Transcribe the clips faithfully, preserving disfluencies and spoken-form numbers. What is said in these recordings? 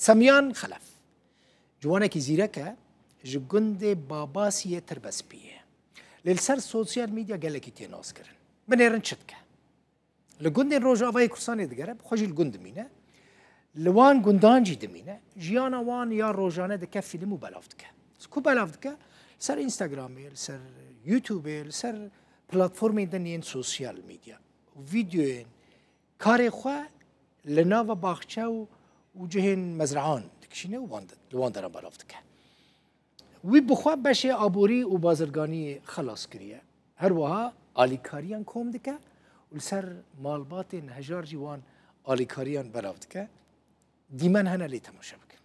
Semiyan Xelef. Ciwanekî zîrek e, ji gundê Babasiyê Tirbespiyê. Lê li ser sosyal medya gelekî tê naskirin. Binêrin çi dike? Li gundên Rojavayê Kurdistanê digere, bi xwe jî li gund dimîne. Li wan gundan jî dimîne. Jiyana wan ya rojane dike fîlm û belav dike. Ku belav dike? Li ser Instagramê, li ser YouTubeê, li ser platformên din yên sosyal medya. Vîdeoyên karê xwe li nava baxçe û, û cihên mezrean dikişîne û wan, li wan deran belav dike. Wî bi xwe beşê aborî û bazirganiyê xelas kiriye. Her wiha alîkariyan kom dike û li ser malbatên hejar jî wan alîkariyan belav dike. Dîmen hene lê temaşe bikin.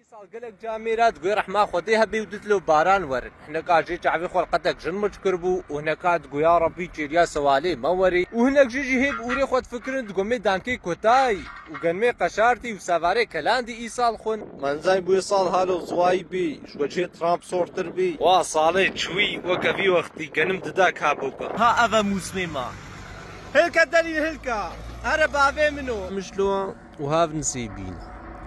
Îsal gelek camêra diguê rehma Xwedê hebî û didlo baran werin. Hineka jê çavê xwe li qetek jin miç kiribû û hineka diguya Rebî çêriya sewalê me werî û hinek jê jî hê bi ûrê xwe difikirin digomê dankê kotayî û genmê qeşartî û sevarê kelandî îsal xwin. Menzay bûyê sal halo ziwayî bî, ji wecihê Trump sortir bî. Wa salê çûyî weke vî wextî genim dida kaboka. Ha ev e mûsmê ma. Hilke delîl hilka. Here bavê min o. Mişlo û hav nisêbîn.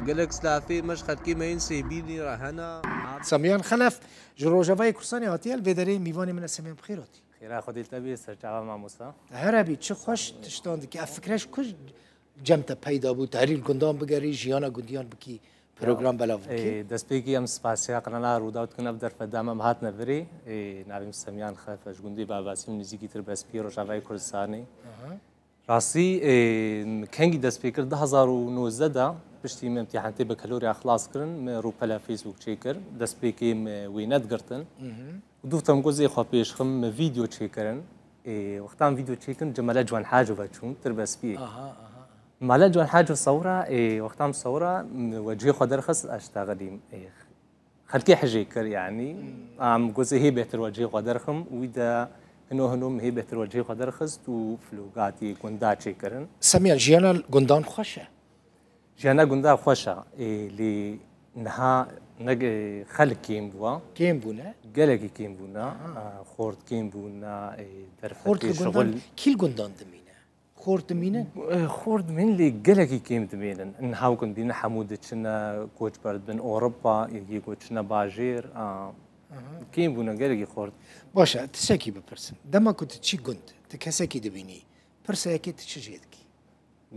Gelek silafê me ji xelkê me yên sêbînî re hene. Samiyan Xelef, ji Rojavayê Kurdistanê hatiye, li vê derê mîvanê min e Samiyan, bi xêr hatî. Xêra Xwedê te bê, serçava mamosta. Here bî, çi xweş tiştan dikî. Ev fikre ji ku cem te peyda bû, te herî li gundan bigerî, jiyana gundiyan bikî, program belav bikî? Ê, destpêkî em spasiya qenala Rûdaw dikin, ev derfet da me em hatine virê. Ê, navê min Semiyan Xelef e, ji gundê Babasî û nêzîkî Tirbespiyê Rojavayê Kurdistanê. Aha. Rastî, ê, kengî dest pê kir, du hazar û nozdeh de, piştî me imtîhanatê bekalorya xilas kirin, me rûpela Facebook çêkir, destpêkê me wêne digirtin. Mhm. Û dû tem ku zê xwe pêş xim, me vîdeo çêkirin. Ê, wextan vîdeo çêkirin, cemale Ciwan Hacova çûn, Tirbespiyê. Aha, aha. Mala Ciwan Hacov sewra, ê, wextan sewra, me wecihê xwe derxist, ez ştexilîm. Ê, Xelkê hijê kir, yanî. Hmm. Em gozê hê bêtir wecihê xwe derxim, wî de hino hino min hê bêtir wecihê xwe derxist û vlogatî gunda çêkirin. Semiyan, jiyana gundan xweş e? Jiyana gunda xweş e, ê, lê niha ne, xelk kêm bû. Kêm bûne? Gelekî kêm bûne. Aha. Ê, xort kêm bûne, ê, derfetê. Xort li gundan, şixul kî li gundan dimîne? Xort dimînin? Xort dimînin lê gelekî kêm dimînin. Niha wekî dibînin hemû diçine koçber dibin Ewropa, yê ku çine bajêr, a, kêm bûne gelekî xort. Baş e, tiştekî bipirsim. Dema ku tu çî gund, tu kesekî dibînî, pirsa yekê tu çi jê dikî?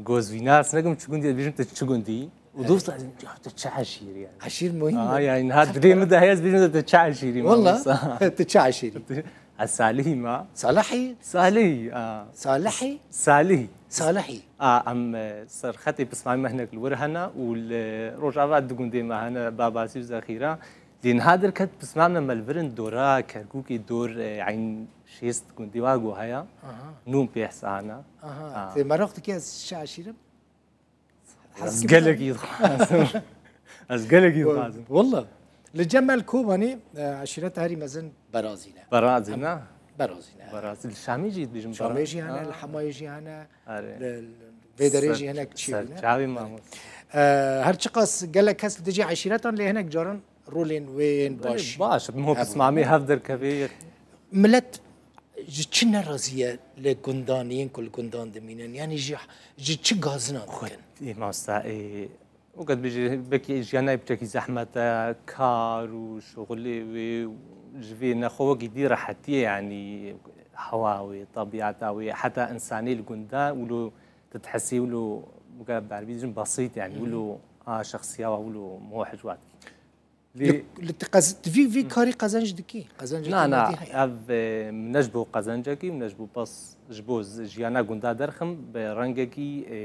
Gozvînar, ez nekim çi gundî, ez bêjim tu çi gundî? Û dost ez, ya tu çi eşîrî yani? Eşîr muhîm e. Aa, yani niha dilê min de heye ez bêjim tu çi eşîrî ma. Walla, tu çi eşîrî? Ez Salihî ma. Salihî? Salihî, aa. Salihî? Salihî. Salihî. Aa, em, e, ser xetê pismamê me hinek li wir hene û li Rojava du gundê me hene, Babasî û Zexîra. Lê niha derket pismamê me li vir in dora Kerkûkê dor, e, Eyn Şêst gundî wa ku heye. Aha. Nûn pê hesana. Aha. Aa. Tê meraq dikî ez çi eşîrim? Ez gelekî dixwazim. Ez gelekî dixwazim. Walla. Li Cemel Kobanî, e, eşîreta herî mezin Berazî ne. Berazî ne? Berazî ne. Berazî. Li Şamê jî dibêjin Şamê jî hene, li Hemayê jî hene, li, li Vêderê jî hene çi bûne. Çavê mamost. E, her çiqas gelek kes li dijî eşîretan lê hinek caran rolên wê yên baş. Baş, min hop ismamê hev derkevê. Milet ji çi nerazî ye li gundan, yên ku li gundan dimînin? Yanî ji, ji çi gazinan dikin? Ê, mamosta, ê, weke dibêjî, belkî jiyana piçekî zehmet e, kar û şixulê wê, ji vê nexwe wekî dî rehetiyê, yanî hewa wê, tebîata wê, heta însanê li gunda wilo tu dihesî wilo, weke berbî dijin besît, yanî wilo a şexsiya wa wilo mohej wa dikî. Li, li tu qez-, tu vî, vî karî qezenc dikî? Qezencekî madî heye? Na, na, ev, e, min ne ji bo qezencekî, min ne ji bo bes, ji bo z-, jiyana gunda derxim bi rengekî, e,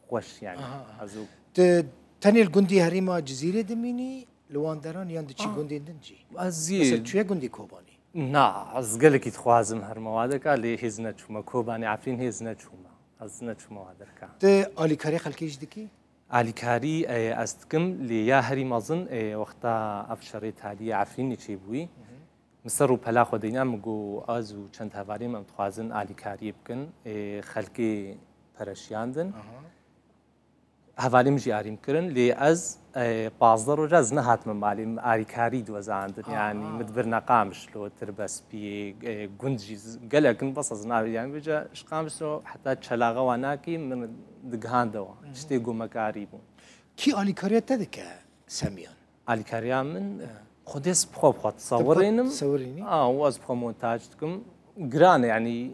xweş, yani. Aha, aha. Ez û Tu tenê li gundî herêma Cizîrê dimînî, li wan deran yan diçî gundên din jî? Ez yê Mesela tu çûye gundî Kobanî? Na, ez gelekî dixwazim herma wa derka, lê hêz neçûme. Kobanî Efrîn hêz neçûme. Ez neçûme wa derka. Tu alîkarî xelkê jî dikî? Alîkarî, e, ez dikim, lê ya herî mezin, e, wexta ev şerê talî yê Efrînê çêbûyî, Mhm. min ser rûpela xwe deyna, min got, ez û çend hevalên min em dixwazin alîkariyê bikin, e, xelkê pereşiyandin. Aha. Hevalê min jî arî min kirin, lê ez, e, pazdeh roja ez nehatime malê, min arîkarî diwezandin, yanî min dibirne Qamişlo, Tirbespiyê, e, gund jî z-, gelek in, bes ez navê, yanî vêca ji Qamişlo heta Çelaxa wan nakî min digihande wan. Tiştê ku me karî bû. Kî alîkariya te dike, Semiyan? Alîkariya min, xwedê ez bi xwe, bi xwe disewirînim. Disewirînî? A, û ez bi xwe montaj dikim. Giran e, yanî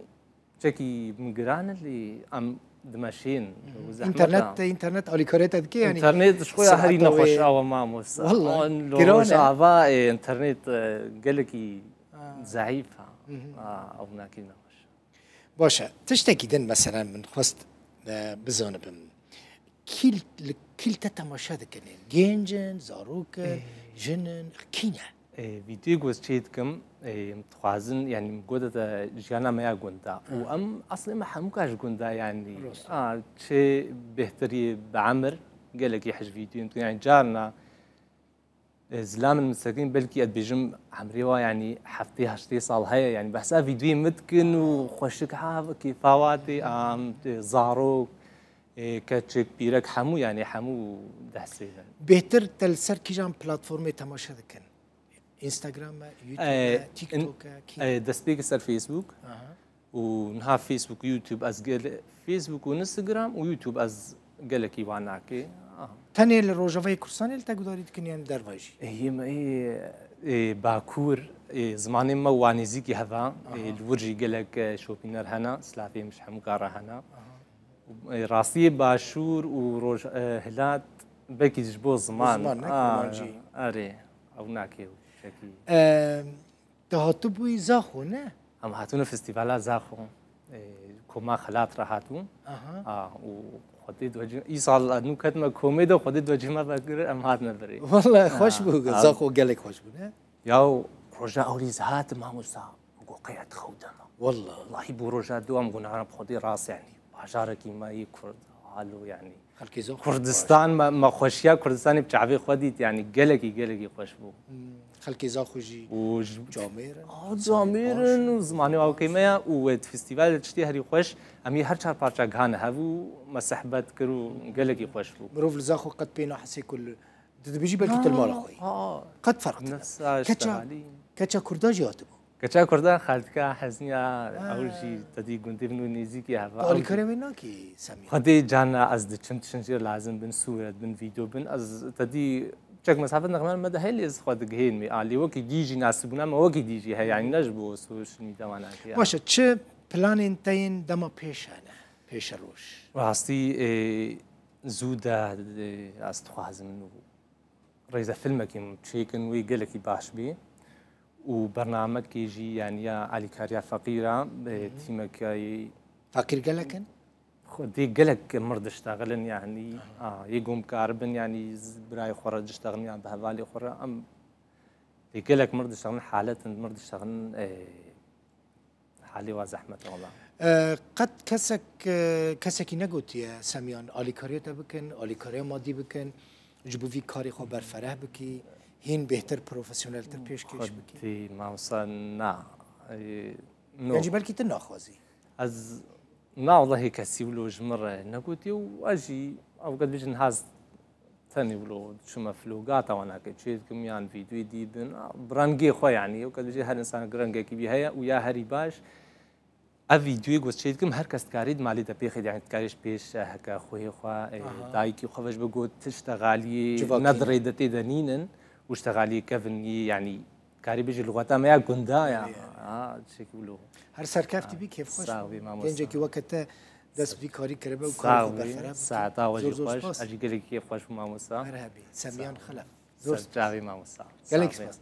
çekî min giran e, lê em dimeşên. Û zehmet e. Înternet, înternet alîkariya te dike, yanî? Înternet ji xwe ya herî nexweş e, awa mamosta. Wella, giran e. Rojava, e, înternet, e, gelekî zeîf e. A, ew nakî nexweş e. Baş e. Tiştekî din, meselen, min xwest, e, bizanibim. Kî li, kî li te temaşe dikin? Gênc in, zarok in, jin in, kî ne? Ê, vîdyoyê ku ez çê dikim, ê, em dixwazin, yanî, em gote te jiyana me ya gunda. Û em, aslê me hemûka ji gunda, yanî, a, çi bêhtirî bi emir, gelekî hej vîdyoyên tu, yanî, carna, ê, zilam in, misteqîm, belkî ez dibêjim, emrê wa, yanî, heftê heştê sal heye, yanî, behsa vîdyoyê me dikin û xweşik ha, kêfa wa tê, a, em, ê, zarok, ê, keçik, pîrek, hemû, yanî, hemû dehsê ne. Bêhtir te li ser kîjan platformê temaşe dikin? Instagram e, YouTube e, TikTok e, kî? Ê, destpêkê ser Facebook. Aha. Û niha Facebook, YouTube, ez gel-, Facebook û Instagram û YouTube ez gelekî wan nakê. Aha. Tenê li Rojavayê Kurdistanê li te gudarî dikin yan li derve jî? Ê, yê me, ê, ê, Bakur, ê, zimanê me wan nêzîkî heva, ê, li wir jî gelek, e, şopîner hene, silavê min ji hemûka re hene. Aha. Ê, rastiyê Başûr û Roj-, e, Hilat belkî ji bo ziman. Ziman, ne kurmancî. Erê, ew nake ew çekî. E, te hatibûyî Zaxo, ne? Em hatûne festîvala Zaxo. E, koma Xelat re hatûn. Aha. A, û xwedê dibêjim, îsal nû ketime komê de xwedê dibêjime vekir em hatine virê. Wele xweş bû, Zaxo gelek xweş bû, ne? Yaw, roja ewlî ez hatim, mamosta, û qey ez dixew dema. Wela. Wellahî bû roja dewam, gunara bi Xwedê rast, yanî, bajarekî me yê Kurd, alo, yanî. Xelkê zor Kurdistan, me, me xweşiya Kurdistanê bi çavê xwe dît, yanî, gelekî, gelekî xweş bû. Hmm, xelkê Zaxo jî camêr in, a, camêr in û zimanê ewkê me ya û wê festîval tiştê herî xweş, em yê her çar parça gihane hev û me sehbet kir û gelekî xweş bû. Mirov li Zaxo qet pê nahesê ku li Dibêjî belkî tu li mala xwe yî. Qet ferq dike. Keça, keça Kurda jî hatibû. Keça Kurda xaltika Hezniya, ew jî te dî gundê min û nêzîkî heva. Tu alîkariya wê nakî, Semî? Xwedê carna ez diçim, tiştin jê lazim bin, sûret bin, vîdyo bin. Ez te dî çek mesafet nexmar me de heye, lê ez xwe digihênim. A, lê wekî dî jî nasibûna me wekî dî jî heye, yanî ne ji bo social media wan nakê. Baş e, çi planên te yên dema pêş hene, pêşeroj? Rastî, ê, zû de, ê, ez dixwazim û rêzefîlmekî min çêkin, wê gelekî baş bê û bernamekê jî, yanî ya alîkariya feqîra, ê, tîmekî. Feqîr gelek in? Xwedê gelek mir diştexilin, yanî, a, yê gomkar bin, yanî z-, birayê xwe re diştexilin, yan bi hevalê xwe re, em dê gelek mir diştexilin, halet in mir diştexilin, ê, Halê wa zehmet e wela. E, qet kesek, e, kesekî negotiye Semiyan, alîkariya te bikin, alîkariya madî bikin, ji bo vî karê xwe berfereh bikî, hîn bêhtir, profesyoneltir pêşkêş bikî? Xwedî, mamosta, na. E, no. Yan jî belkî tu naxwazî? Ez, na, wellahî kesî wilo ji min re negotiye û ez jî, ew qet bijin, haz Tenê wilo diçime vlogata wan nake çê dikim yan vîdyoyê dî bin. A, bi rengê xwe, yanî, ew qet bijî her însanek rengekî wî heye û ya herî baş. Ev vîdyoyê ku ez çê dikim, her kes dikarî di malê de pêxê de, yanî dikarî ji pêş heke xwehê xwe, e, dayikî xwe ve ji bo ku tiştexaliyê ne di rê de tê de nînin û ji texaliyê kevin yê, yanî, karî bijî luxeta me ya gunda ya. Erê, erê. Ha, tiştekî wilo. Her serkeftî bî, kêfxweş bî. Sağ ol, mamosta. Gencekî weke te dest vî karî kiribe û karê xwe berfireh bike. Saeta we jî xweş. Ez jî gelekî kêfxweş bûm, mamosta. Merhebî. Semiyan Xelef. Ser çavê, mamosta. Gelek spas.